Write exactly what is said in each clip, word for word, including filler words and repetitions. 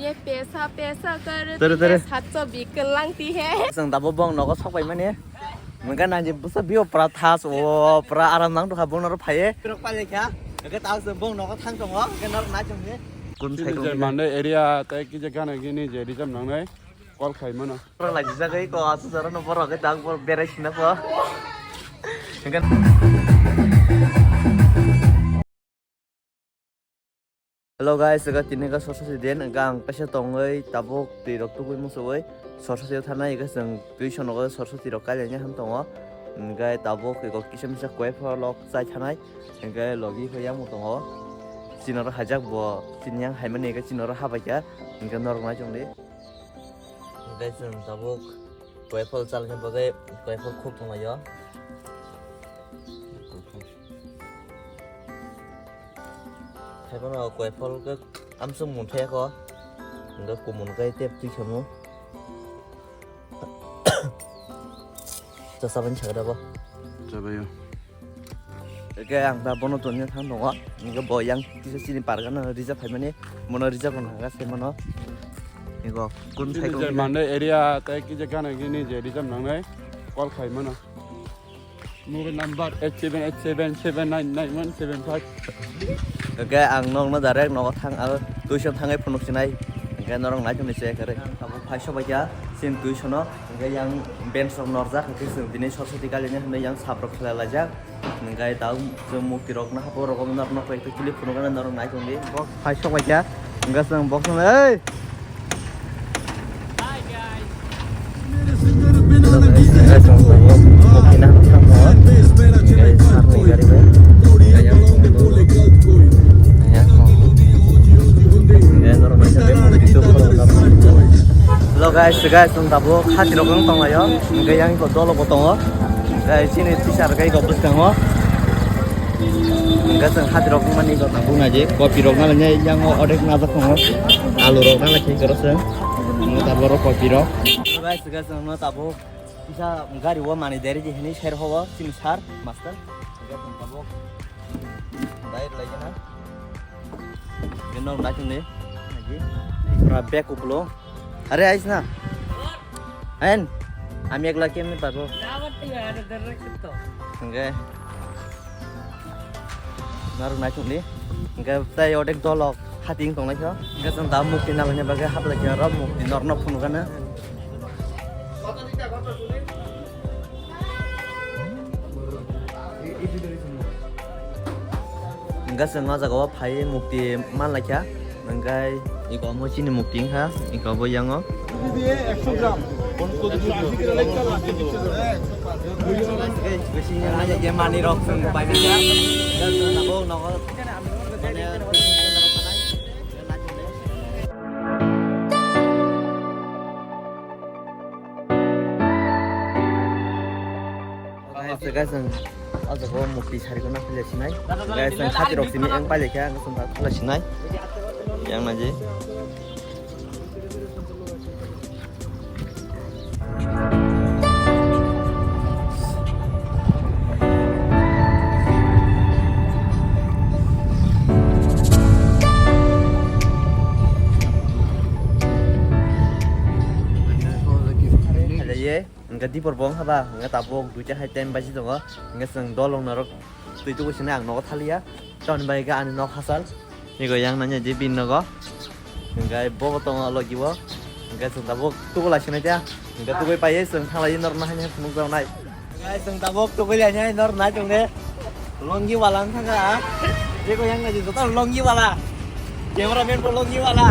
ये पैसा पैसा करती है, सात सौ भी कर लांगती है। Chwng tabuk bong nogo sok pai mani. Mungkin nanti busa bio pra thas o pra aram nang duha bong noro phaye. Rok pale kha. Ke tau se bong nogo thang tongo. Ke nor na chong he. Kun sai kun. Mande area tai ki je gana gini je rijam nang nai. Call khai mano. Pro la jisa kai ko asu jara no boro ke tang bor berai sina ko. Hello guys, ega tini ga sorsa si den, ega ang kaisa tongoi tabuk twi rok tugui musuwi sorsa si thanai, ega chwng twi sono go sorsa twi rok kailai ham tongo, ega tabuk ego kisa misa koi phalok chai thanai, ega logi kho yang tongo, chini oro hajak bo chini yang haimani ega chini oro habai kha, ega norok nai chong di, ega chwng tabuk koi phal chalni bagwi koi phal khuk tonglaio. Haiphano koi phol khe amswk mungthai kho. Hwnkhe kumun khe tep twi khamu. Cha sabani sakhe dabo. Chabayo. Hwnkhe ang da bono tonwi thang tongo. Hwnkhe bo yang kisa chini pargano rija phaimani. Bono rija kono hwnkhe se mano. Ego kun sai kung mande area tai kisa gana gini je rija nangnai. Call khai mano. Mobile number eight seven eight seven seven nine nine one seven five. Hwnkhe ang nokno direct nogo thang, ang tuition thangwi phunuk sinai. Hwnkhe norok naitukni se kwrwi. Tabuk phai sobaikha chini tuition-o. Hwnkhe yang bench rok norjak, hwnkhe chwng tini sorsa twi kailini hwnwi yang sap rok khlai laijak. Hwnkhe tabuk chwng mukti rokno hapo rok norokno koi ekta clip phunukgana norok naitungdi. Box phai sobaikha. Hwnkhe chwng box no, ei! Hello guys, guys, chwng tabuk hati rok wng tonglaio, hwnkhe yang iko dolo bo tongo, guys, chini teacher khe iko bwskango. Hwnkhe chwng hati rok wngmani jotna buknai je kopi rok nalainai yango odek najak tongo. Alu rok nalai khe jora chwng. Wngkha tabuk oro kopi rok. Guys, guys, chwng no tabuk kisa gari o manwi deri di hinwi ser hogo chini sir master. Hwnkhe chwng tabuk dai lai jana. Bino nai chwng ni. Pura bag uplo. Are ais na. Hen, ami ekla kemni parbo? Hwnkhe narwk naitukni. Hwnkhe tei odek dolok hating tongnai kho. Hwnkhe chwng da mukti nalaina bagwi hablai khe oro mukti norno phunukgana. Hwnkhe chwng o jaga o phaiwi mukti manlai kha. Hwnkhe iko omo chini mukti wngkha, iko bo yango. Manwi rok chwng bai kha. Abo nogo. Guys, guys, ang o jaga o mukti sari ko na philai sinai. Guys, ang hati rok simi ang pailai kha, ang sumba philai sinai. Yang na je. Hello, ye. Hwnkhe dipor bo wngkha ba, hwnkhe tabuk duita hai time baji tongo, hwnkhe chwng dol rok norok twi tubu sini ang nogo thaliya, tamoni bai khe ani nok hachal, ego yang nanya je bini nogo, hwnkhe bo bo tongo logi o, hwnkhe chwng tabuk tubu lai sinai ta, hwnkhe tubui paiye chwng thanglai norok no haino phunuk jago nai. Guys, chwng tabuk tubui lai sinai norok nai chwng de, longi wala wngkha kha, ego yang nanya joto longi wala, camera man bo longi wala.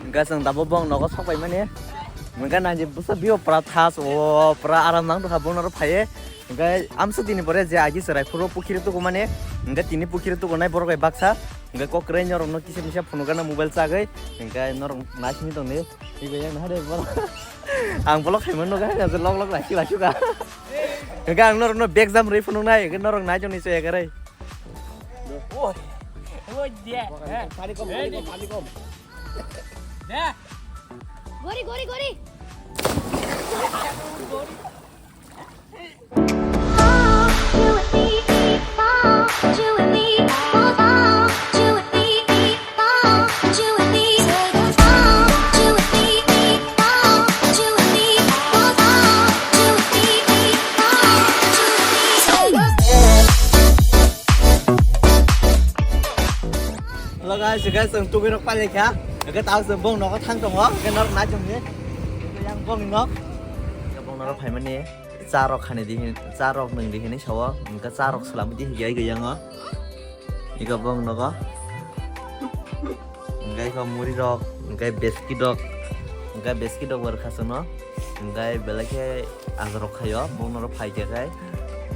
Hwnkhe chwng tabuk bong nogo sok pai mani. Hwnkhe nang je bwsa bio pura thas o pura aram nang dukha bono ro phaiye. Hwnkhe amsa dini pore je agi chwrai phuru pukhiri tuku mani. Hwnkhe tini pukhiri tuku nai borok bai baksa. Hwnkhe kok kwrwi norok no kisa misa phunukgana mobile chagwi. Hwnkhe norok naisingwi tongdi. Hibai yang nahade borok. Ang bolok khaimano ga ga lok lok lasi lasi ga. Hwnkhe ang norok no bag jam rwi phunuknai hwnkhe norok nai tongni chaya kwrwi. Oi. Oi de. Pani kom, pani kom, pani kom. De. Gori, gori, gori. So guys, so guys, ang tugui rok pailai kha. Oke, tao se bong nogo thang tongo. Oke, norok nai tongni. Yang bong nok. Oke, bong norok phaimani. Cha rok khani di hin, cha rok nung di hini sawo. Oke, cha rok selam di higai gai yango. Iko bong nogo. Oke, iko muri rok, oke, biscuit rok. Oke, biscuit rok wer khasano. Oke, belai khe Ang rok khayo, bong norok phai khe khai.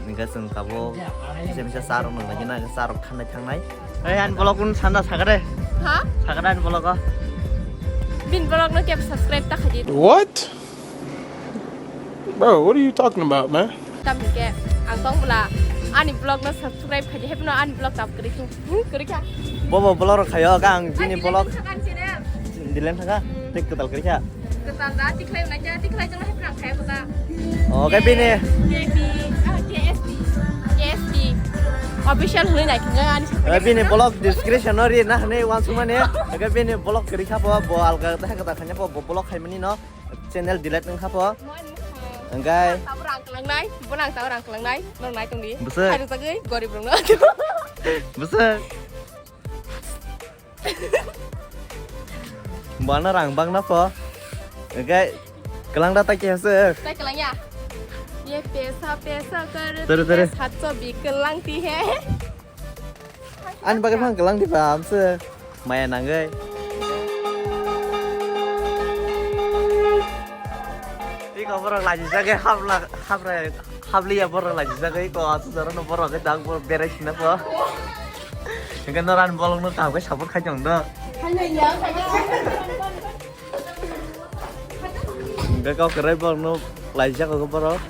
Hingke chwng tabuk kisa misa cha rok nang nai, cha rok thanai thangnai. Ei, ani vlog kun sanda sakare. Ha? Sakare ani vlog o. Bin vlog no kep subscribe ta khaidi. What? Bro, what are you talking about, man? Tam hingke ang tong bula ani vlog no subscribe khaidi, hepno ani vlog tap kri tu. Kri kha. Bobo vlog rok khayo, kang bini vlog. Delete thaka, tik ketal kri kha. Ketal da, tikhlai unai ja, tikhlai jang hai phrang khai bota. Oh, khe bini. K B, ah, K S B. K S B. Official hwnwi nai khwna ani. Eh, bini vlog description no ri na hwnwi wansukmani. Khe bini vlog kwrwi kha bo, bo alga ta kha ta khanya bo, bo vlog khaimani no. Channel delete wng kha bo. Hwnkhe. Tabo rang kwlangnai, bo nang tabo rang kwlangnai, no nai tongdi. Bwswk. Hai rwjagwi gorib rwngno. Bwswk. Bana rang bang na pho. Oke, kelang da ta khe se. Tai kelang ya. Ye pesa pesa kar. Tere, tere. Sat so bi kelang ti he. Ani bagwi phang kelang di pha amse. Maya nangwi. Iko borok lajijagwi hapla hapra hapliya borok lajijagwi iko asu jora no borok khe dang borok berai sina pho. Hingke noran bolok no kaham khe support khai tong do. Hingke kok kwrwi borok no laijak kok borok.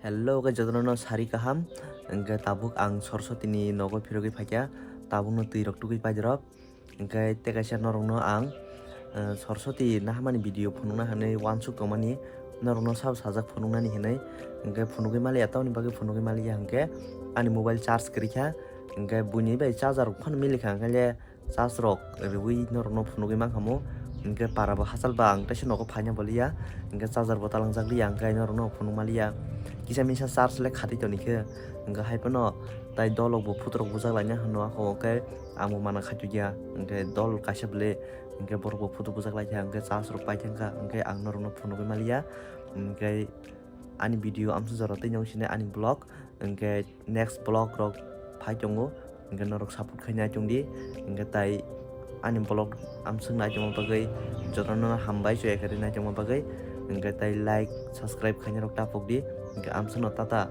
Hello, guys, jotono no sari kaham. Hingke tabuk ang Soroswati ni nogo phirogwi phaikha. Tabuk no twi rok tugwi paidrop. Hingke tei kaisa norok no ang, eh, Soroswati nahamani video phunukna hinwi wansuk tongmani. Norok no sabo sajak phunuknani hinwi. Hingke phunugwi maliya, tamoni bagwi phunugwi maliya hingke ani mobile charge kwrwi kha. Hingke buini bai charger phano milikha, hingke le charge rok riwi norokno phunugwi mankhamu. Hingke para bo hachal ba ang teisa nogo phaina boliya, hingke charger bo talangjak liya, hingke norokno phunuk maliya. Kisa misa charge le khatwi toni khe, hingke hai phano tai dolok bo phutrok bujak laina hwnwi ako, hingke ang bo mana khaitokya, hingke dol kaisa bele, hingke borok bo phutu bujak laikha, hingke charge rok paithangkha, hingke ang norokno phunugwi maliya. Hingke ani video amsa jora tei nong sini ani vlog, hingke next vlog rok phai tongo, hingke norok support khai nai tong di, hingke tai ani vlog amswk nai tongma bagwi jotono hambai chwya khe nai tongma bagwi, hingke tai like, subscribe khaina rok tapok di, hingke amswk no tata.